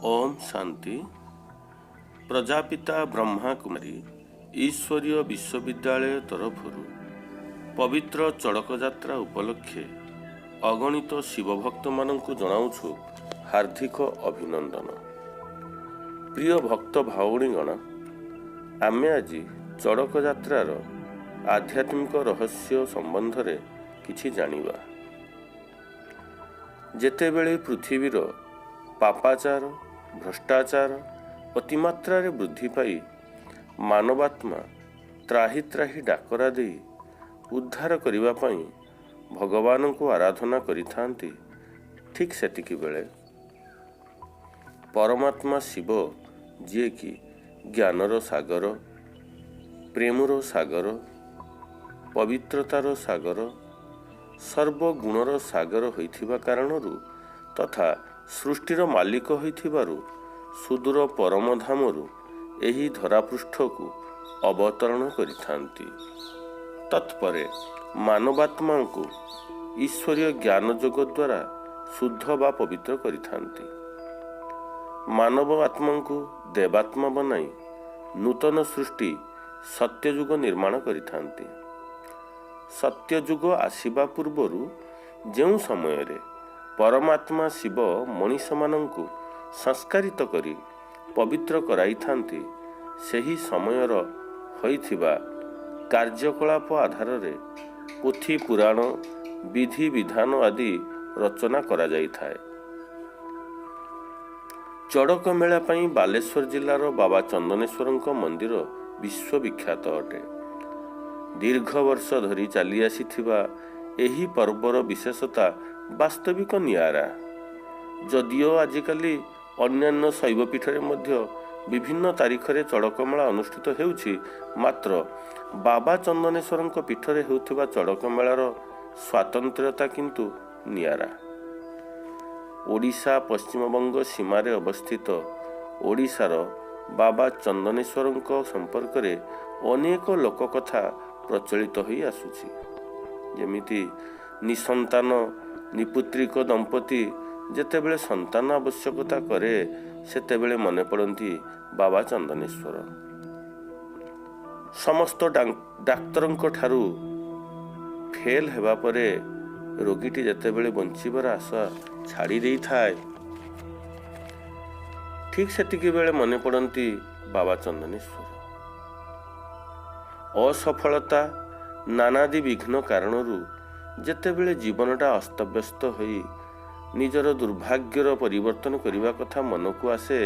ଓମ୍ ଶାନ୍ତି। ପ୍ରଜାପିତା ବ୍ରହ୍ମାକୁମାରୀ ଈଶ୍ୱରୀୟ ବିଶ୍ୱବିଦ୍ୟାଳୟ ତରଫରୁ ପବିତ୍ର ଚଡ଼କ ଯାତ୍ରା ଉପଲକ୍ଷେ ଅଗଣିତ ଶିବଭକ୍ତମାନଙ୍କୁ ଜଣାଉଛୁ ହାର୍ଦ୍ଦିକ ଅଭିନନ୍ଦନ। ପ୍ରିୟ ଭକ୍ତ ଭଉଣୀଗଣ, ଆମେ ଆଜି ଚଡ଼କ ଯାତ୍ରାର ଆଧ୍ୟାତ୍ମିକ ରହସ୍ୟ ସମ୍ବନ୍ଧରେ କିଛି ଜାଣିବା। ଯେତେବେଳେ ପୃଥିବୀର ପାପାଚାର, ଭ୍ରଷ୍ଟାଚାର ଅତିମାତ୍ରାରେ ବୃଦ୍ଧି ପାଇ ମାନବାତ୍ମା ତ୍ରାହି ତ୍ରାହି ଡାକରା ଦେଇ ଉଦ୍ଧାର କରିବା ପାଇଁ ଭଗବାନଙ୍କୁ ଆରାଧନା କରିଥାନ୍ତି, ଠିକ୍ ସେତିକି ବେଳେ ପରମାତ୍ମା ଶିବ, ଯିଏକି ଜ୍ଞାନର ସାଗର, ପ୍ରେମର ସାଗର, ପବିତ୍ରତାର ସାଗର, ସର୍ବଗୁଣର ସାଗର ହୋଇଥିବା କାରଣରୁ ତଥା ସୃଷ୍ଟିର ମାଲିକ ହୋଇଥିବାରୁ ସୁଦୂର ପରମଧାମରୁ ଏହି ଧରାପୃଷ୍ଠକୁ ଅବତରଣ କରିଥାନ୍ତି। ତତ୍ପରେ ମାନବାତ୍ମାଙ୍କୁ ଈଶ୍ୱରୀୟ ଜ୍ଞାନ ଯୋଗ ଦ୍ୱାରା ଶୁଦ୍ଧ ବା ପବିତ୍ର କରିଥାନ୍ତି। ମାନବ ଆତ୍ମାଙ୍କୁ ଦେବାତ୍ମା ବନାଇ ନୂତନ ସୃଷ୍ଟି ସତ୍ୟଯୁଗ ନିର୍ମାଣ କରିଥାନ୍ତି। ସତ୍ୟଯୁଗ ଆସିବା ପୂର୍ବରୁ ଯେଉଁ ସମୟରେ ପରମାତ୍ମା ଶିବ ମଣିଷମାନଙ୍କୁ ସଂସ୍କାରିତ କରି ପବିତ୍ର କରାଇଥାନ୍ତି, ସେହି ସମୟର ହୋଇଥିବା କାର୍ଯ୍ୟକଳାପ ଆଧାରରେ ପୋଥି ପୁରାଣ, ବିଧି ବିଧାନ ଆଦି ରଚନା କରାଯାଇଥାଏ। ଚଡ଼କ ମେଳା ପାଇଁ ବାଲେଶ୍ୱର ଜିଲ୍ଲାର ବାବା ଚନ୍ଦନେଶ୍ୱରଙ୍କ ମନ୍ଦିର ବିଶ୍ୱବିଖ୍ୟାତ ଅଟେ। ଦୀର୍ଘ ବର୍ଷ ଧରି ଚାଲି ଆସିଥିବା ଏହି ପର୍ବର ବିଶେଷତା ବାସ୍ତବିକ ନିଆରା। ଯଦିଓ ଆଜିକାଲି ଅନ୍ୟାନ୍ୟ ଶୈବପୀଠରେ ମଧ୍ୟ ବିଭିନ୍ନ ତାରିଖରେ ଚଡ଼କ ମେଳା ଅନୁଷ୍ଠିତ ହେଉଛି, ମାତ୍ର ବାବା ଚନ୍ଦନେଶ୍ୱରଙ୍କ ପୀଠରେ ହେଉଥିବା ଚଡ଼କ ମେଳାର ସ୍ୱାତନ୍ତ୍ର୍ୟତା କିନ୍ତୁ ନିଆରା। ଓଡ଼ିଶା ପଶ୍ଚିମବଙ୍ଗ ସୀମାରେ ଅବସ୍ଥିତ ଓଡ଼ିଶାର ବାବା ଚନ୍ଦନେଶ୍ୱରଙ୍କ ସମ୍ପର୍କରେ ଅନେକ ଲୋକକଥା ପ୍ରଚଳିତ ହୋଇ ଆସୁଛି। ଯେମିତି ନିସନ୍ତାନ ନିପୁତ୍ରିକ ଦମ୍ପତି ଯେତେବେଳେ ସନ୍ତାନ ଆବଶ୍ୟକତା କରେ, ସେତେବେଳେ ମନେ ପଡ଼ନ୍ତି ବାବା ଚନ୍ଦନେଶ୍ୱର। ସମସ୍ତ ଡାକ୍ତରଙ୍କ ଠାରୁ ଫେଲ୍ ହେବା ପରେ ରୋଗୀଟି ଯେତେବେଳେ ବଞ୍ଚିବାର ଆଶା ଛାଡ଼ି ଦେଇଥାଏ, ଠିକ୍ ସେତିକି ବେଳେ ମନେ ପଡ଼ନ୍ତି ବାବା ଚନ୍ଦନେଶ୍ୱର। ଅସଫଳତା, ନାନାଦି ବିଘ୍ନ କାରଣରୁ ଯେତେବେଳେ ଜୀବନଟା ଅସ୍ତବ୍ୟସ୍ତ ହୋଇ ନିଜର ଦୁର୍ଭାଗ୍ୟର ପରିବର୍ତ୍ତନ କରିବା କଥା ମନକୁ ଆସେ,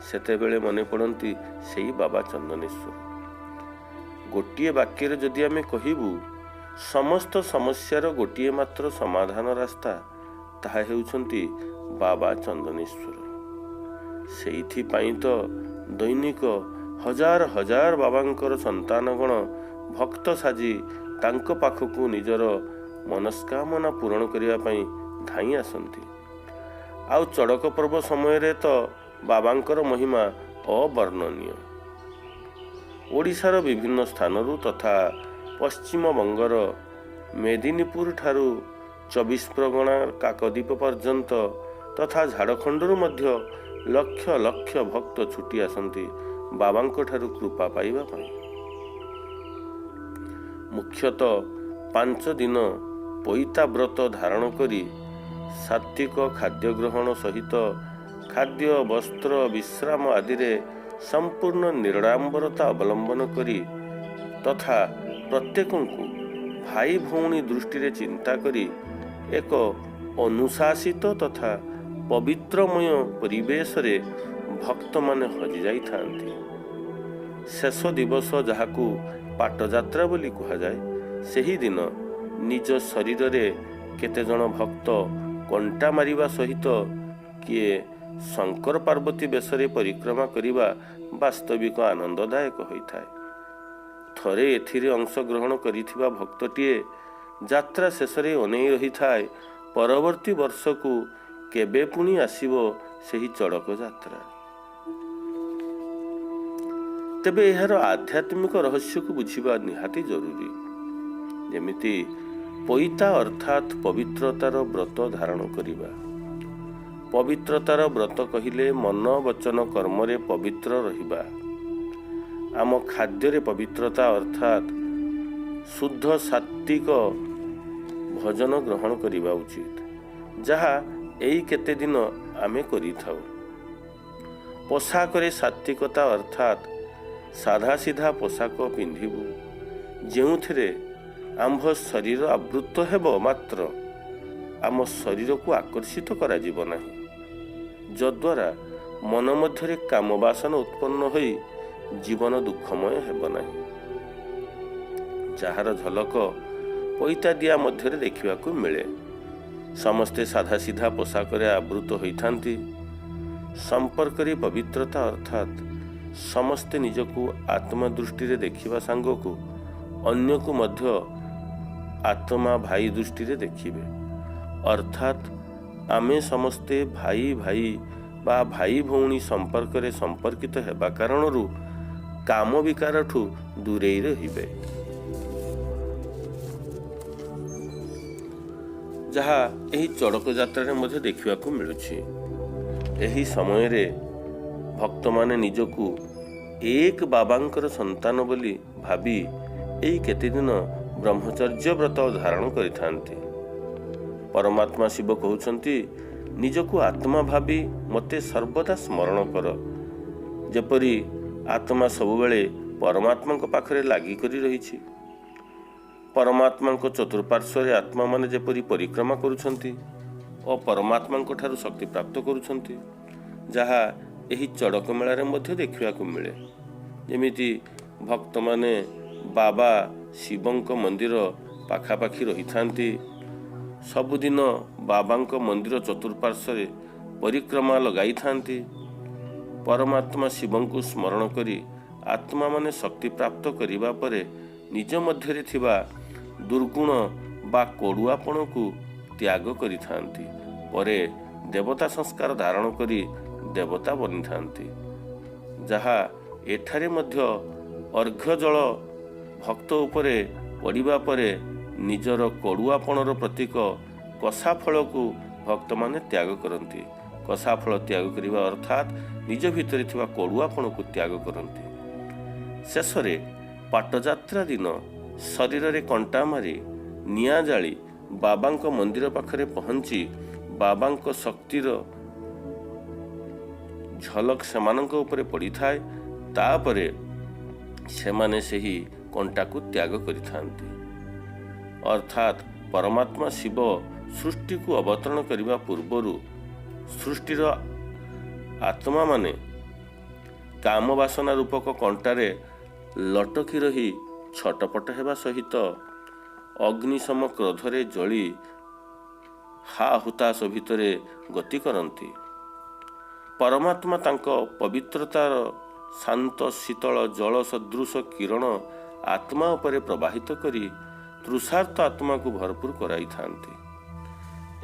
ସେତେବେଳେ ମନେ ପଡ଼ନ୍ତି ସେଇ ବାବା ଚନ୍ଦନେଶ୍ୱର। ଗୋଟିଏ ବାକ୍ୟରେ ଯଦି ଆମେ କହିବୁ, ସମସ୍ତ ସମସ୍ୟାର ଗୋଟିଏ ମାତ୍ର ସମାଧାନ ରାସ୍ତା, ତାହା ହେଉଛନ୍ତି ବାବା ଚନ୍ଦନେଶ୍ୱର। ସେଇଥିପାଇଁ ତ ଦୈନିକ ହଜାର ହଜାର ବାବାଙ୍କର ସନ୍ତାନଗଣ ଭକ୍ତ ସାଜି ତାଙ୍କ ପାଖକୁ ନିଜର ମନସ୍କାମନା ପୂରଣ କରିବା ପାଇଁ ଧାଇଁ ଆସନ୍ତି। ଆଉ ଚଡ଼କ ପର୍ବ ସମୟରେ ତ ବାବାଙ୍କର ମହିମା ଅବର୍ଣ୍ଣନୀୟ। ଓଡ଼ିଶାର ବିଭିନ୍ନ ସ୍ଥାନରୁ ତଥା ପଶ୍ଚିମବଙ୍ଗର ମେଦିନୀପୁର ଠାରୁ 24 ପ୍ରଗଣା କାକଦ୍ୱୀପ ପର୍ଯ୍ୟନ୍ତ ତଥା ଝାଡ଼ଖଣ୍ଡରୁ ମଧ୍ୟ ଲକ୍ଷ ଲକ୍ଷ ଭକ୍ତ ଛୁଟି ଆସନ୍ତି ବାବାଙ୍କ ଠାରୁ କୃପା ପାଇବା ପାଇଁ। ମୁଖ୍ୟତଃ 5 ଦିନ ପଇତା ବ୍ରତ ଧାରଣ କରି ସାତ୍ତ୍ୱିକ ଖାଦ୍ୟ ଗ୍ରହଣ ସହିତ ଖାଦ୍ୟ, ବସ୍ତ୍ର, ବିଶ୍ରାମ ଆଦିରେ ସମ୍ପୂର୍ଣ୍ଣ ନିରାଡ଼ମ୍ବରତା ଅବଲମ୍ବନ କରି ତଥା ପ୍ରତ୍ୟେକଙ୍କୁ ଭାଇ ଭଉଣୀ ଦୃଷ୍ଟିରେ ଚିନ୍ତା କରି ଏକ ଅନୁଶାସିତ ତଥା ପବିତ୍ରମୟ ପରିବେଶରେ ଭକ୍ତମାନେ ହଜିଯାଇଥାନ୍ତି। ଶେଷ ଦିବସ, ଯାହାକୁ ପାଟଯାତ୍ରା ବୋଲି କୁହାଯାଏ, ସେହିଦିନ ନିଜ ଶରୀରରେ କେତେଜଣ ଭକ୍ତ କଣ୍ଟା ମାରିବା ସହିତ କିଏ ଶଙ୍କର ପାର୍ବତୀ ବେଶରେ ପରିକ୍ରମା କରିବା ବାସ୍ତବିକ ଆନନ୍ଦଦାୟକ ହୋଇଥାଏ। ଥରେ ଏଥିରେ ଅଂଶଗ୍ରହଣ କରିଥିବା ଭକ୍ତଟିଏ ଯାତ୍ରା ଶେଷରେ ଅନେଇ ରହିଥାଏ ପରବର୍ତ୍ତୀ ବର୍ଷକୁ, କେବେ ପୁଣି ଆସିବ ସେହି ଚଡ଼କ ଯାତ୍ରା। ତେବେ ଏହାର ଆଧ୍ୟାତ୍ମିକ ରହସ୍ୟକୁ ବୁଝିବା ନିହାତି ଜରୁରୀ। ଯେମିତି ପଇତା ଅର୍ଥାତ୍ ପବିତ୍ରତାର ବ୍ରତ ଧାରଣ କରିବା, ପବିତ୍ରତାର ବ୍ରତ କହିଲେ ମନ, ବଚନ, କର୍ମରେ ପବିତ୍ର ରହିବା। ଆମ ଖାଦ୍ୟରେ ପବିତ୍ରତା ଅର୍ଥାତ୍ ଶୁଦ୍ଧ ସାତ୍ତ୍ୱିକ ଭୋଜନ ଗ୍ରହଣ କରିବା ଉଚିତ, ଯାହା ଏଇ କେତେ ଦିନ ଆମେ କରିଥାଉ। ପୋଷାକରେ ସାତ୍ତ୍ୱିକତା ଅର୍ଥାତ୍ ସାଧାସିଧା ପୋଷାକ ପିନ୍ଧିବୁ, ଯେଉଁଥିରେ ଆମ୍ଭ ଶରୀର ଆବୃତ ହେବ, ମାତ୍ର ଆମ ଶରୀରକୁ ଆକର୍ଷିତ କରାଯିବ ନାହିଁ, ଯଦ୍ୱାରା ମନ ମଧ୍ୟରେ କାମ ବାସନା ଉତ୍ପନ୍ନ ହୋଇ ଜୀବନ ଦୁଃଖମୟ ହେବ ନାହିଁ, ଯାହାର ଝଲକ ପଇତା ଦିଆ ମଧ୍ୟରେ ଦେଖିବାକୁ ମିଳେ। ସମସ୍ତେ ସାଧାସିଧା ପୋଷାକରେ ଆବୃତ ହୋଇଥାନ୍ତି। ସମ୍ପର୍କରେ ପବିତ୍ରତା ଅର୍ଥାତ୍ ସମସ୍ତେ ନିଜକୁ ଆତ୍ମଦୃଷ୍ଟିରେ ଦେଖିବା ସାଙ୍ଗକୁ ଅନ୍ୟକୁ ମଧ୍ୟ ଆତ୍ମା ଭାଇ ଦୃଷ୍ଟିରେ ଦେଖିବେ, ଅର୍ଥାତ୍ ଆମେ ସମସ୍ତେ ଭାଇ ଭାଇ ବା ଭାଇ ଭଉଣୀ ସମ୍ପର୍କରେ ସମ୍ପର୍କିତ ହେବା କାରଣରୁ କାମ ବିକାରଠୁ ଦୂରେଇ ରହିବେ, ଯାହା ଏହି ଚଡ଼କ ଯାତ୍ରାରେ ମଧ୍ୟ ଦେଖିବାକୁ ମିଳୁଛି। ଏହି ସମୟରେ ଭକ୍ତମାନେ ନିଜକୁ ଏକ ବାବାଙ୍କର ସନ୍ତାନ ବୋଲି ଭାବି ଏହି କେତେଦିନ ବ୍ରହ୍ମଚର୍ଯ୍ୟ ବ୍ରତ ଧାରଣ କରିଥାନ୍ତି। ପରମାତ୍ମା ଶିବ କହୁଛନ୍ତି, ନିଜକୁ ଆତ୍ମା ଭାବି ମୋତେ ସର୍ବଦା ସ୍ମରଣ କର। ଯେପରି ଆତ୍ମା ସବୁବେଳେ ପରମାତ୍ମାଙ୍କ ପାଖରେ ଲାଗିକରି ରହିଛି, ପରମାତ୍ମାଙ୍କ ଚତୁଃପାର୍ଶ୍ୱରେ ଆତ୍ମାମାନେ ଯେପରି ପରିକ୍ରମା କରୁଛନ୍ତି ଓ ପରମାତ୍ମାଙ୍କ ଠାରୁ ଶକ୍ତି ପ୍ରାପ୍ତ କରୁଛନ୍ତି, ଯାହା ଏହି ଚଡ଼କ ମେଳାରେ ମଧ୍ୟ ଦେଖିବାକୁ ମିଳେ। ଯେମିତି ଭକ୍ତମାନେ ବାବା ଶିବଙ୍କ ମନ୍ଦିର ପାଖାପାଖି ରହିଥାନ୍ତି, ସବୁଦିନ ବାବାଙ୍କ ମନ୍ଦିର ଚତୁଃପାର୍ଶ୍ୱରେ ପରିକ୍ରମା ଲଗାଇଥାନ୍ତି। ପରମାତ୍ମା ଶିବଙ୍କୁ ସ୍ମରଣ କରି ଆତ୍ମାମାନେ ଶକ୍ତି ପ୍ରାପ୍ତ କରିବା ପରେ ନିଜ ମଧ୍ୟରେ ଥିବା ଦୁର୍ଗୁଣ ବା କଡ଼ୁଆପଣକୁ ତ୍ୟାଗ କରିଥାନ୍ତି। ପରେ ଦେବତା ସଂସ୍କାର ଧାରଣ କରି ଦେବତା ବନିଥାନ୍ତି, ଯାହା ଏଠାରେ ମଧ୍ୟ ଅର୍ଘ୍ୟ ଜଳ ଭକ୍ତ ଉପରେ ପଡ଼ିବା ପରେ ନିଜର କଡ଼ୁଆପଣର ପ୍ରତୀକ କଷାଫଳକୁ ଭକ୍ତମାନେ ତ୍ୟାଗ କରନ୍ତି। କଷାଫଳ ତ୍ୟାଗ କରିବା ଅର୍ଥାତ୍ ନିଜ ଭିତରେ ଥିବା କଡ଼ୁଆପଣକୁ ତ୍ୟାଗ କରନ୍ତି। ଶେଷରେ ପାଟଯାତ୍ରା ଦିନ ଶରୀରରେ କଣ୍ଟା ମାରି ନିଆଁ ଜାଳି ବାବାଙ୍କ ମନ୍ଦିର ପାଖରେ ପହଞ୍ଚି ବାବାଙ୍କ ଶକ୍ତିର ଝଲକ ସେମାନଙ୍କ ଉପରେ ପଡ଼ିଥାଏ। ତାପରେ ସେମାନେ ସେହି କଣ୍ଟାକୁ ତ୍ୟାଗ କରିଥାନ୍ତି। ଅର୍ଥାତ୍ ପରମାତ୍ମା ଶିବ ସୃଷ୍ଟିକୁ ଅବତରଣ କରିବା ପୂର୍ବରୁ ସୃଷ୍ଟିର ଆତ୍ମାମାନେ କାମ ବାସନା ରୂପକ କଣ୍ଟାରେ ଲଟକି ରହି ଛଟପଟ ହେବା ସହିତ ଅଗ୍ନିଶମ କ୍ରୋଧରେ ଜଳି ହା ହୁତାଶ ଭିତରେ ଗତି କରନ୍ତି। ପରମାତ୍ମା ତାଙ୍କ ପବିତ୍ରତାର ଶାନ୍ତ ଶୀତଳ ଜଳ ସଦୃଶ କିରଣ ଆତ୍ମା ଉପରେ ପ୍ରବାହିତ କରି ତୃଷାର୍ତ ଆତ୍ମାକୁ ଭରପୁର କରାଇଥାନ୍ତି।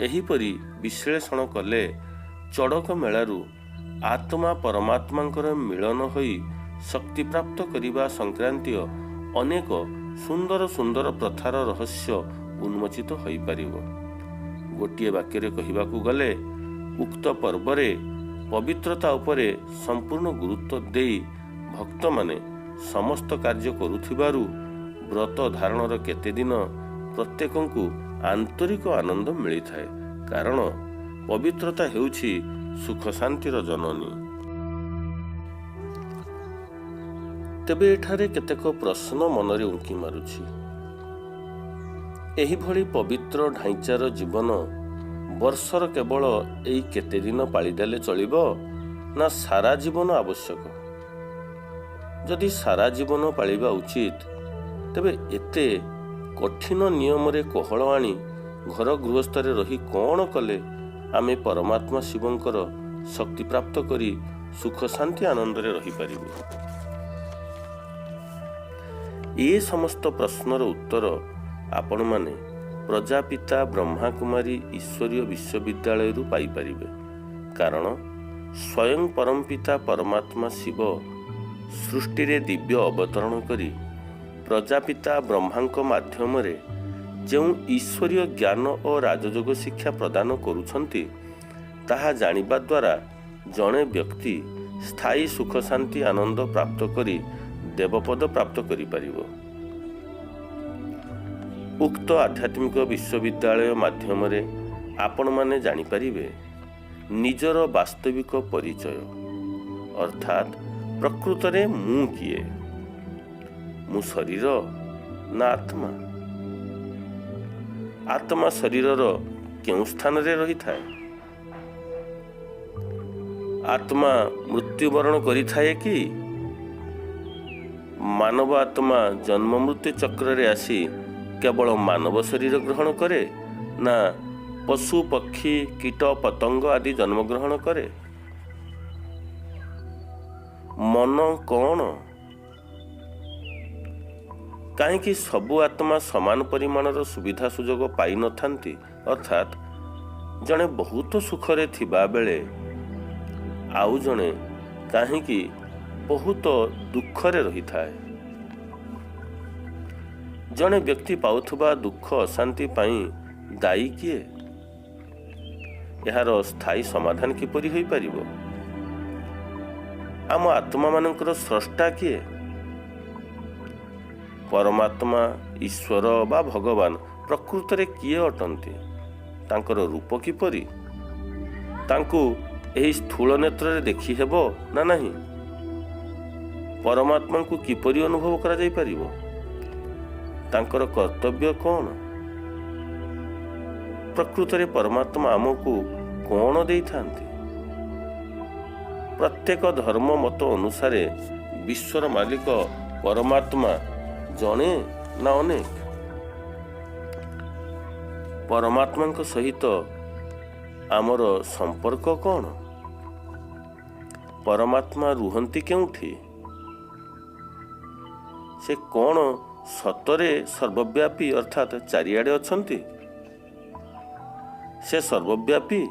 ଏହିପରି ବିଶ୍ଳେଷଣ କଲେ ଚଡ଼କ ମେଳାରୁ ଆତ୍ମା ପରମାତ୍ମାଙ୍କର ମିଳନ ହୋଇ ଶକ୍ତି ପ୍ରାପ୍ତ କରିବା ସଂକ୍ରାନ୍ତୀୟ ଅନେକ ସୁନ୍ଦର ସୁନ୍ଦର ପ୍ରଥାର ରହସ୍ୟ ଉନ୍ମୋଚିତ ହୋଇପାରିବ। ଗୋଟିଏ ବାକ୍ୟରେ କହିବାକୁ ଗଲେ ଉକ୍ତ ପର୍ବରେ ପବିତ୍ରତା ଉପରେ ସମ୍ପୂର୍ଣ୍ଣ ଗୁରୁତ୍ୱ ଦେଇ ଭକ୍ତମାନେ ସମସ୍ତ କାର୍ଯ୍ୟ କରୁଥିବାରୁ ବ୍ରତ ଧାରଣର କେତେ ଦିନ ପ୍ରତ୍ୟେକଙ୍କୁ ଆନ୍ତରିକ ଆନନ୍ଦ ମିଳିଥାଏ, କାରଣ ପବିତ୍ରତା ହେଉଛି ସୁଖ ଶାନ୍ତିର ଜନନୀ। ତେବେ ଏଠାରେ କେତେକ ପ୍ରଶ୍ନ ମନରେ ଉଙ୍କି ମାରୁଛି। ଏହିଭଳି ପବିତ୍ର ଢାଞ୍ଚାର ଜୀବନ ବର୍ଷର କେବଳ ଏଇ କେତେ ଦିନ ପାଳିଦେଲେ ଚଳିବ ନା ସାରା ଜୀବନ ଆବଶ୍ୟକ? ଯଦି ସାରା ଜୀବନ ପାଳିବା ଉଚିତ, ତେବେ ଏତେ କଠିନ ନିୟମରେ କୋହଳ ଆଣି ଘର ଗୃହସ୍ଥରେ ରହି କ'ଣ କଲେ ଆମେ ପରମାତ୍ମା ଶିବଙ୍କର ଶକ୍ତି ପ୍ରାପ୍ତ କରି ସୁଖ ଶାନ୍ତି ଆନନ୍ଦରେ ରହିପାରିବୁ? ଏ ସମସ୍ତ ପ୍ରଶ୍ନର ଉତ୍ତର ଆପଣମାନେ ପ୍ରଜାପିତା ବ୍ରହ୍ମାକୁମାରୀ ଈଶ୍ୱରୀୟ ବିଶ୍ୱବିଦ୍ୟାଳୟରୁ ପାଇପାରିବେ, କାରଣ ସ୍ୱୟଂ ପରମପିତା ପରମାତ୍ମା ଶିବ ସୃଷ୍ଟିରେ ଦିବ୍ୟ ଅବତରଣ କରି ପ୍ରଜାପିତା ବ୍ରହ୍ମାଙ୍କ ମାଧ୍ୟମରେ ଯେଉଁ ଈଶ୍ୱରୀୟ ଜ୍ଞାନ ଓ ରାଜଯୋଗ ଶିକ୍ଷା ପ୍ରଦାନ କରୁଛନ୍ତି, ତାହା ଜାଣିବା ଦ୍ୱାରା ଜଣେ ବ୍ୟକ୍ତି ସ୍ଥାୟୀ ସୁଖ ଶାନ୍ତି ଆନନ୍ଦ ପ୍ରାପ୍ତ କରି ଦେବପଦ ପ୍ରାପ୍ତ କରିପାରିବ। ଉକ୍ତ ଆଧ୍ୟାତ୍ମିକ ବିଶ୍ୱବିଦ୍ୟାଳୟ ମାଧ୍ୟମରେ ଆପଣମାନେ ଜାଣିପାରିବେ ନିଜର ବାସ୍ତବିକ ପରିଚୟ, ଅର୍ଥାତ୍ ପ୍ରକୃତରେ ମୁଁ କିଏ? ମୁଁ ଶରୀର ନା ଆତ୍ମା? ଆତ୍ମା ଶରୀରର କେଉଁ ସ୍ଥାନରେ ରହିଥାଏ? ଆତ୍ମା ମୃତ୍ୟୁବରଣ କରିଥାଏ କି? ମାନବ ଆତ୍ମା ଜନ୍ମ ମୃତ୍ୟୁ ଚକ୍ରରେ ଆସି କେବଳ ମାନବ ଶରୀର ଗ୍ରହଣ କରେ ନା ପଶୁ ପକ୍ଷୀ କୀଟ ପତଙ୍ଗ ଆଦି ଜନ୍ମଗ୍ରହଣ କରେ? ମନ କ'ଣ? କାହିଁକି ସବୁ ଆତ୍ମା ସମାନ ପରିମାଣର ସୁବିଧା ସୁଯୋଗ ପାଇନଥାନ୍ତି? ଅର୍ଥାତ୍ ଜଣେ ବହୁତ ସୁଖରେ ଥିବାବେଳେ ଆଉ ଜଣେ କାହିଁକି ବହୁତ ଦୁଃଖରେ ରହିଥାଏ? ଜଣେ ବ୍ୟକ୍ତି ପାଉଥିବା ଦୁଃଖ ଅଶାନ୍ତି ପାଇଁ ଦାୟୀ କିଏ? ଏହାର ସ୍ଥାୟୀ ସମାଧାନ କିପରି ହୋଇପାରିବ? ଆମ ଆତ୍ମାମାନଙ୍କର ସ୍ରଷ୍ଟା କିଏ? ପରମାତ୍ମା, ଈଶ୍ୱର ବା ଭଗବାନ ପ୍ରକୃତରେ କିଏ ଅଟନ୍ତି? ତାଙ୍କର ରୂପ କିପରି? ତାଙ୍କୁ ଏହି ସ୍ଥୂଳ ନେତ୍ରରେ ଦେଖି ହେବ ନା ନାହିଁ? ପରମାତ୍ମାଙ୍କୁ କିପରି ଅନୁଭବ କରାଯାଇପାରିବ? ତାଙ୍କର କର୍ତ୍ତବ୍ୟ କ'ଣ? ପ୍ରକୃତରେ ପରମାତ୍ମା ଆମକୁ କ'ଣ ଦେଇଥାନ୍ତି? ପ୍ରତ୍ୟେକ ଧର୍ମ ମତ ଅନୁସାରେ ବିଶ୍ୱର ମାଲିକ ପରମାତ୍ମା ଜଣେ ନା ଅନେକ? ପରମାତ୍ମାଙ୍କ ସହିତ ଆମର ସମ୍ପର୍କ କ'ଣ? ପରମାତ୍ମା ରୁହନ୍ତି କେଉଁଠି? ସେ କ'ଣ ସତରେ ସର୍ବବ୍ୟାପୀ, ଅର୍ଥାତ୍ ଚାରିଆଡ଼େ ଅଛନ୍ତି? ସେ ସର୍ବବ୍ୟାପୀ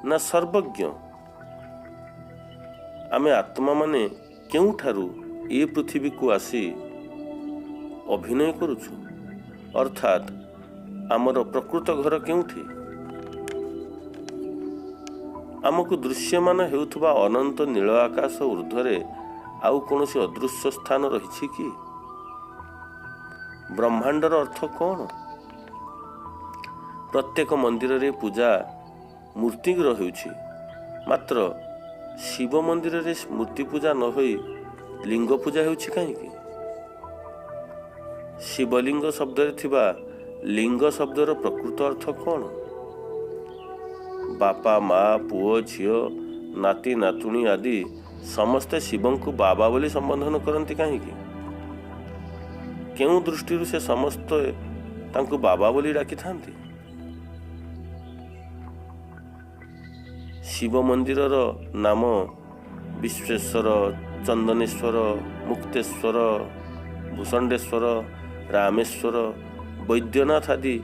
ନା ସର୍ବଜ୍ଞ? ଆମେ ଆତ୍ମାମାନେ କେଉଁଠାରୁ ଏ ପୃଥିବୀକୁ ଆସି ଅଭିନୟ କରୁଛୁ? ଅର୍ଥାତ୍ ଆମର ପ୍ରକୃତ ଘର କେଉଁଠି? ଆମକୁ ଦୃଶ୍ୟମାନ ହେଉଥିବା ଅନନ୍ତ ନୀଳ ଆକାଶ ଉର୍ଦ୍ଧ୍ୱରେ ଆଉ କୌଣସି ଅଦୃଶ୍ୟ ସ୍ଥାନ ରହିଛି କି? ବ୍ରହ୍ମାଣ୍ଡର ଅର୍ଥ କ'ଣ? ପ୍ରତ୍ୟେକ ମନ୍ଦିରରେ ପୂଜା ମୂର୍ତ୍ତିଙ୍କର ହେଉଛି, ମାତ୍ର ଶିବ ମନ୍ଦିରରେ ମୂର୍ତ୍ତି ପୂଜା ନ ହୋଇ ଲିଙ୍ଗ ପୂଜା ହେଉଛି କାହିଁକି? ଶିବଲିଙ୍ଗ ଶବ୍ଦରେ ଥିବା ଲିଙ୍ଗ ଶବ୍ଦର ପ୍ରକୃତ ଅର୍ଥ କ'ଣ? ବାପା, ମା, ପୁଅ, ଝିଅ, ନାତି, ନାତୁଣୀ ଆଦି ସମସ୍ତେ ଶିବଙ୍କୁ ବାବା ବୋଲି ସମ୍ବୋଧନ କରନ୍ତି କାହିଁକି? କେଉଁ ଦୃଷ୍ଟିରୁ ସେ ସମସ୍ତେ ତାଙ୍କୁ ବାବା ବୋଲି ଡାକିଥାନ୍ତି? ଶିବ ମନ୍ଦିରର ନାମ ବିଶ୍ୱେଶ୍ୱର, ଚନ୍ଦନେଶ୍ୱର, ମୁକ୍ତେଶ୍ୱର, ଭୂଷଣ୍ଡେଶ୍ୱର, ରାମେଶ୍ୱର, ବୈଦ୍ୟନାଥ ଆଦି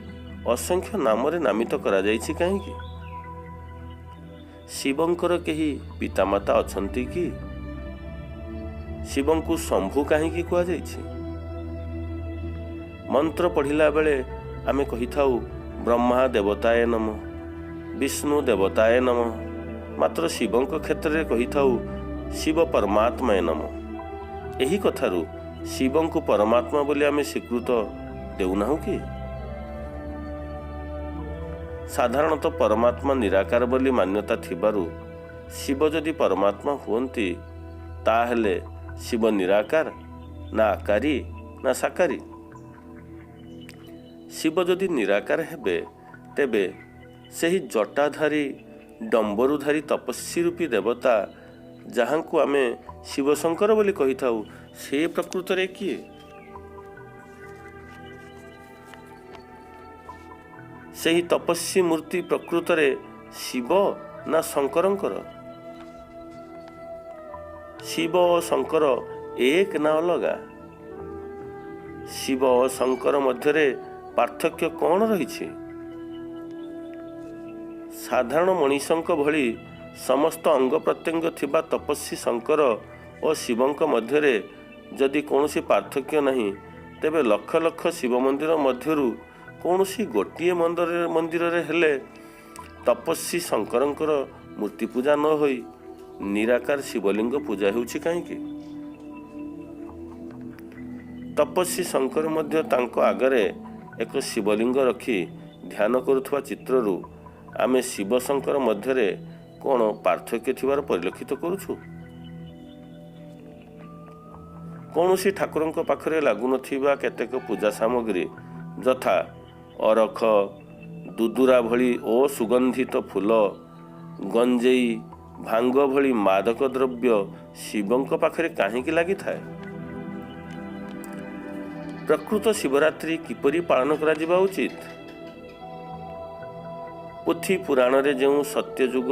ଅସଂଖ୍ୟ ନାମରେ ନାମିତ କରାଯାଇଛି କାହିଁକି? ଶିବଙ୍କର କେହି ପିତାମାତା ଅଛନ୍ତି କି? ଶିବଙ୍କୁ ଶମ୍ଭୁ କାହିଁକି କୁହାଯାଇଛି? ମନ୍ତ୍ର ପଢ଼ିଲା ବେଳେ ଆମେ କହିଥାଉ ବ୍ରହ୍ମା ଦେବତାଏ ନମଃ, ବିଷ୍ଣୁ ଦେବତାଏ ନମଃ, ମାତ୍ର ଶିବଙ୍କ କ୍ଷେତ୍ରରେ କହିଥାଉ ଶିବ ପରମାତ୍ମାଏ ନମଃ। ଏହି କଥାରୁ ଶିବଙ୍କୁ ପରମାତ୍ମା ବୋଲି ଆମେ ସ୍ୱୀକୃତ ଦେଉନାହୁଁ କି? ସାଧାରଣତଃ ପରମାତ୍ମା ନିରାକାର ବୋଲି ମାନ୍ୟତା ଥିବାରୁ ଶିବ ଯଦି ପରମାତ୍ମା ହୁଅନ୍ତି, ତାହେଲେ ଶିବ ନିରାକାର ନା ଆକାରୀ ନା ସାକାରୀ? ଶିବ ଯଦି ନିରାକାର ହେବେ, ତେବେ ସେହି ଜଟାଧାରୀ ଡମ୍ବରୁଧାରୀ ତପସ୍ୱୀ ରୂପୀ ଦେବତା ଯାହାଙ୍କୁ ଆମେ ଶିବଶଙ୍କର ବୋଲି କହିଥାଉ, ସେ ପ୍ରକୃତରେ କିଏ? ସେହି ତପସ୍ୱୀ ମୂର୍ତ୍ତି ପ୍ରକୃତରେ ଶିବ ନା ଶଙ୍କରଙ୍କର? ଶିବ ଓ ଶଙ୍କର ଏକ ନା ଅଲଗା? ଶିବ ଓ ଶଙ୍କର ମଧ୍ୟରେ ପାର୍ଥକ୍ୟ କ'ଣ ରହିଛି? ସାଧାରଣ ମଣିଷଙ୍କ ଭଳି ସମସ୍ତ ଅଙ୍ଗ ପ୍ରତ୍ୟଙ୍ଗ ଥିବା ତପସ୍ୱୀ ଶଙ୍କର ଓ ଶିବଙ୍କ ମଧ୍ୟରେ ଯଦି କୌଣସି ପାର୍ଥକ୍ୟ ନାହିଁ, ତେବେ ଲକ୍ଷ ଲକ୍ଷ ଶିବ ମନ୍ଦିର ମଧ୍ୟରୁ କୌଣସି ଗୋଟିଏ ମନ୍ଦିରରେ ହେଲେ ତପସ୍ୱୀ ଶଙ୍କରଙ୍କର ମୂର୍ତ୍ତି ପୂଜା ନ ହୋଇ ନିରାକାର ଶିବଲିଙ୍ଗ ପୂଜା ହେଉଛି କାହିଁକି? ତପସ୍ୱୀ ଶଙ୍କର ମଧ୍ୟ ତାଙ୍କ ଆଗରେ ଏକ ଶିବଲିଙ୍ଗ ରଖି ଧ୍ୟାନ କରୁଥିବା ଚିତ୍ରରୁ ଆମେ ଶିବ ଶଙ୍କର ମଧ୍ୟରେ କ'ଣ ପାର୍ଥକ୍ୟ ଥିବାର ପରିଲକ୍ଷିତ କରୁଛୁ? କୌଣସି ଠାକୁରଙ୍କ ପାଖରେ ଲାଗୁନଥିବା କେତେକ ପୂଜା ସାମଗ୍ରୀ ଯଥା ଅରଖ, ଦୁଦୁରା ଭଳି ଅସୁଗନ୍ଧିତ ଫୁଲ, ଗଞ୍ଜେଇ, ଭାଙ୍ଗ ଭଳି ମାଦକ ଦ୍ରବ୍ୟ ଶିବଙ୍କ ପାଖରେ କାହିଁକି ଲାଗିଥାଏ? ପ୍ରକୃତ ଶିବରାତ୍ରି କିପରି ପାଳନ କରାଯିବା ଉଚିତ? ପୋଥି ପୁରାଣରେ ଯେଉଁ ସତ୍ୟଯୁଗ,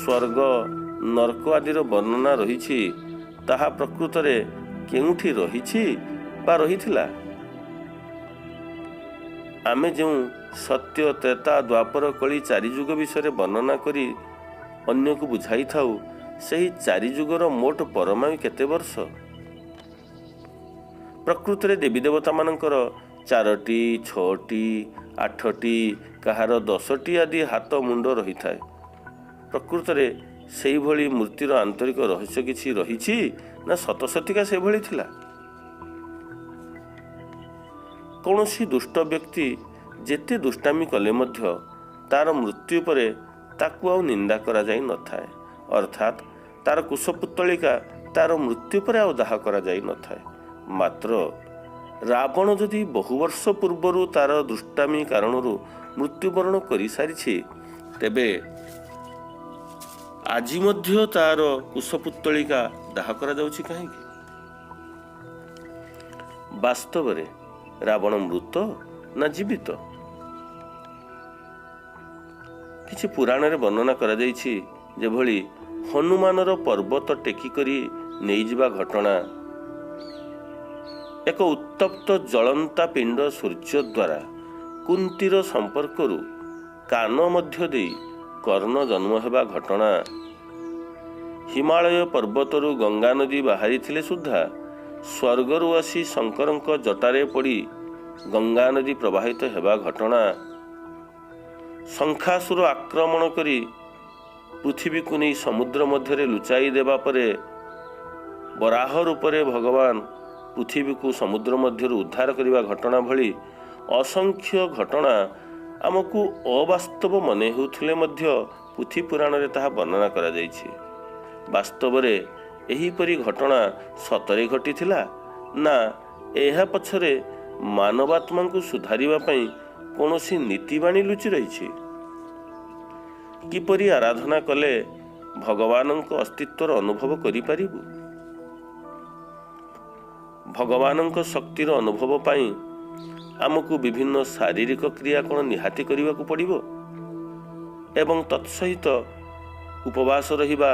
ସ୍ୱର୍ଗ, ନର୍କ ଆଦିର ବର୍ଣ୍ଣନା ରହିଛି, ତାହା ପ୍ରକୃତରେ କେଉଁଠି ରହିଛି ବା ରହିଥିଲା? ଆମେ ଯେଉଁ ସତ୍ୟ, ତ୍ରେତା, ଦ୍ୱାପର, କଳି ଚାରିଯୁଗ ବିଷୟରେ ବର୍ଣ୍ଣନା କରି ଅନ୍ୟକୁ ବୁଝାଇଥାଉ, ସେହି ଚାରିଯୁଗର ମୋଟ ପରମାୟୁ କେତେ ବର୍ଷ? ପ୍ରକୃତରେ ଦେବୀ ଦେବତାମାନଙ୍କର 4ଟି, 6ଟି, 8ଟି, କାହାର 10ଟି ଆଦି ହାତ ମୁଣ୍ଡ ରହିଥାଏ। ପ୍ରକୃତରେ ସେଇଭଳି ମୂର୍ତ୍ତିର ଆନ୍ତରିକ ରହସ୍ୟ କିଛି ରହିଛି ନା ସତସତିକା ସେଭଳି ଥିଲା? କୌଣସି ଦୁଷ୍ଟ ବ୍ୟକ୍ତି ଯେତେ ଦୁଷ୍ଟାମି କଲେ ମଧ୍ୟ ତାର ମୃତ୍ୟୁ ପରେ ତାକୁ ଆଉ ନିନ୍ଦା କରାଯାଇ ନଥାଏ, ଅର୍ଥାତ୍ ତାର କୁଶପୁତ୍ତଳିକା ତାର ମୃତ୍ୟୁ ପରେ ଆଉ ଦାହ କରାଯାଇ ନଥାଏ। ମାତ୍ର ରାବଣ ଯଦି ବହୁ ବର୍ଷ ପୂର୍ବରୁ ତାର ଦୁଷ୍ଟାମି କାରଣରୁ ମୃତ୍ୟୁବରଣ କରିସାରିଛି, ତେବେ ଆଜି ମଧ୍ୟ ତାର କୁଶପୁତ୍ତଳିକା ଦାହ କରାଯାଉଛି କାହିଁକି? ବାସ୍ତବରେ ରାବଣ ମୃତ ନା ଜୀବିତ? କିଛି ପୁରାଣରେ ବର୍ଣ୍ଣନା କରାଯାଇଛି, ଯେଭଳି ହନୁମାନର ପର୍ବତ ଟେକି କରି ନେଇଯିବା ଘଟଣା, ଏକ ଉତ୍ତପ୍ତ ଜଳନ୍ତା ପିଣ୍ଡ ସୂର୍ଯ୍ୟ ଦ୍ୱାରା କୁନ୍ତୀର ସମ୍ପର୍କରୁ କାନ ମଧ୍ୟ ଦେଇ କର୍ଣ୍ଣ ଜନ୍ମ ହେବା ଘଟଣା, ହିମାଳୟ ପର୍ବତରୁ ଗଙ୍ଗାନଦୀ ବାହାରିଥିଲେ ସୁଦ୍ଧା ସ୍ୱର୍ଗରୁ ଆସି ଶଙ୍କରଙ୍କ ଜଟାରେ ପଡ଼ି ଗଙ୍ଗାନଦୀ ପ୍ରବାହିତ ହେବା ଘଟଣା, ଶଙ୍ଖାସୁର ଆକ୍ରମଣ କରି ପୃଥିବୀକୁ ନେଇ ସମୁଦ୍ର ମଧ୍ୟରେ ଲୁଚାଇ ଦେବା ପରେ ବରାହ ରୂପରେ ଭଗବାନ ପୃଥିବୀକୁ ସମୁଦ୍ର ମଧ୍ୟରୁ ଉଦ୍ଧାର କରିବା ଘଟଣା ଭଳି ଅସଂଖ୍ୟ ଘଟଣା ଆମକୁ ଅବାସ୍ତବ ମନେ ହେଉଥିଲେ ମଧ୍ୟ ପୋଥି ପୁରାଣରେ ତାହା ବର୍ଣ୍ଣନା କରାଯାଇଛି। ବାସ୍ତବରେ ଏହିପରି ଘଟଣା ସତରେ ଘଟିଥିଲା ନା ଏହା ପଛରେ ମାନବାତ୍ମାଙ୍କୁ ସୁଧାରିବା ପାଇଁ କୌଣସି ନୀତିବାଣୀ ଲୁଚି ରହିଛି? କିପରି ଆରାଧନା କଲେ ଭଗବାନଙ୍କ ଅସ୍ତିତ୍ୱର ଅନୁଭବ କରିପାରିବୁ? ଭଗବାନଙ୍କ ଶକ୍ତିର ଅନୁଭବ ପାଇଁ ଆମକୁ ବିଭିନ୍ନ ଶାରୀରିକ କ୍ରିୟା କ'ଣ ନିହାତି କରିବାକୁ ପଡ଼ିବ? ଏବଂ ତତ୍ସହିତ ଉପବାସ ରହିବା,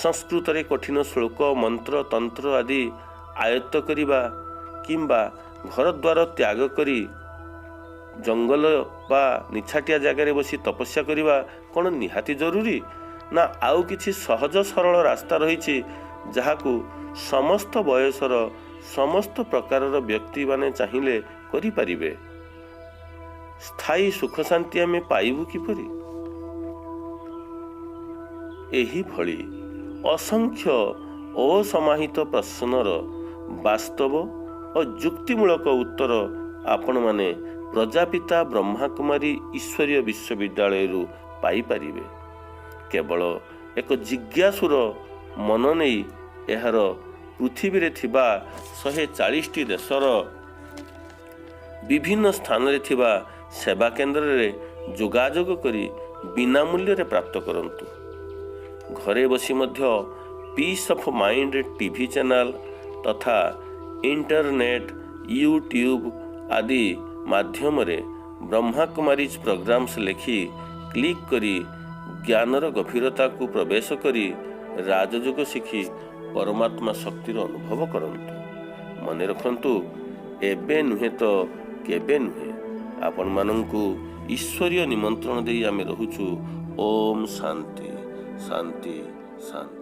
ସଂସ୍କୃତରେ କଠିନ ଶ୍ଳୋକ, ମନ୍ତ୍ର, ତନ୍ତ୍ର ଆଦି ଆୟତ୍ତ କରିବା, କିମ୍ବା ଘରଦ୍ୱାର ତ୍ୟାଗ କରି ଜଙ୍ଗଲ ବା ନିଛାଟିଆ ଜାଗାରେ ବସି ତପସ୍ୟା କରିବା କ'ଣ ନିହାତି ଜରୁରୀ, ନା ଆଉ କିଛି ସହଜ ସରଳ ରାସ୍ତା ରହିଛି ଯାହାକୁ ସମସ୍ତ ବୟସର ସମସ୍ତ ପ୍ରକାରର ବ୍ୟକ୍ତିମାନେ ଚାହିଁଲେ କରିପାରିବେ? ସ୍ଥାୟୀ ସୁଖ ଶାନ୍ତି ଆମେ ପାଇବୁ କିପରି? ଏହିଭଳି ଅସଂଖ୍ୟ ଅସମାହିତ ପ୍ରଶ୍ନର ବାସ୍ତବ ଓ ଯୁକ୍ତିମୂଳକ ଉତ୍ତର ଆପଣମାନେ ପ୍ରଜାପିତା ବ୍ରହ୍ମାକୁମାରୀ ଈଶ୍ୱରୀୟ ବିଶ୍ୱବିଦ୍ୟାଳୟରୁ ପାଇପାରିବେ। କେବଳ ଏକ ଜିଜ୍ଞାସୁର ମନ ନେଇ ଏହାର ପୃଥିବୀରେ ଥିବା 140ଟି ଦେଶର ବିଭିନ୍ନ ସ୍ଥାନରେ ଥିବା ସେବା କେନ୍ଦ୍ରରେ ଯୋଗାଯୋଗ କରି ବିନା ମୂଲ୍ୟରେ ପ୍ରାପ୍ତ କରନ୍ତୁ। ଘରେ ବସି ମଧ୍ୟ peace of mind TV channel ତଥା ଇଣ୍ଟରନେଟ୍, ୟୁଟ୍ୟୁବ୍ ଆଦି ମାଧ୍ୟମରେ ବ୍ରହ୍ମାକୁମାରୀଜ୍ ପ୍ରୋଗ୍ରାମ୍ସ ଲେଖି କ୍ଲିକ୍ କରି ଜ୍ଞାନର ଗଭୀରତାକୁ ପ୍ରବେଶ କରି ରାଜଯୋଗ ଶିଖି ପରମାତ୍ମା ଶକ୍ତିର ଅନୁଭବ କରନ୍ତୁ। ମନେ ରଖନ୍ତୁ, ଏବେ ନୁହେଁ ତ କେବେ ନୁହେଁ। ଆପଣମାନଙ୍କୁ ଈଶ୍ୱରୀୟ ନିମନ୍ତ୍ରଣ ଦେଇ ଆମେ ରହୁଛୁ। ଓମ୍ ଶାନ୍ତି ଶାନ୍ତି ଶାନ୍ତି।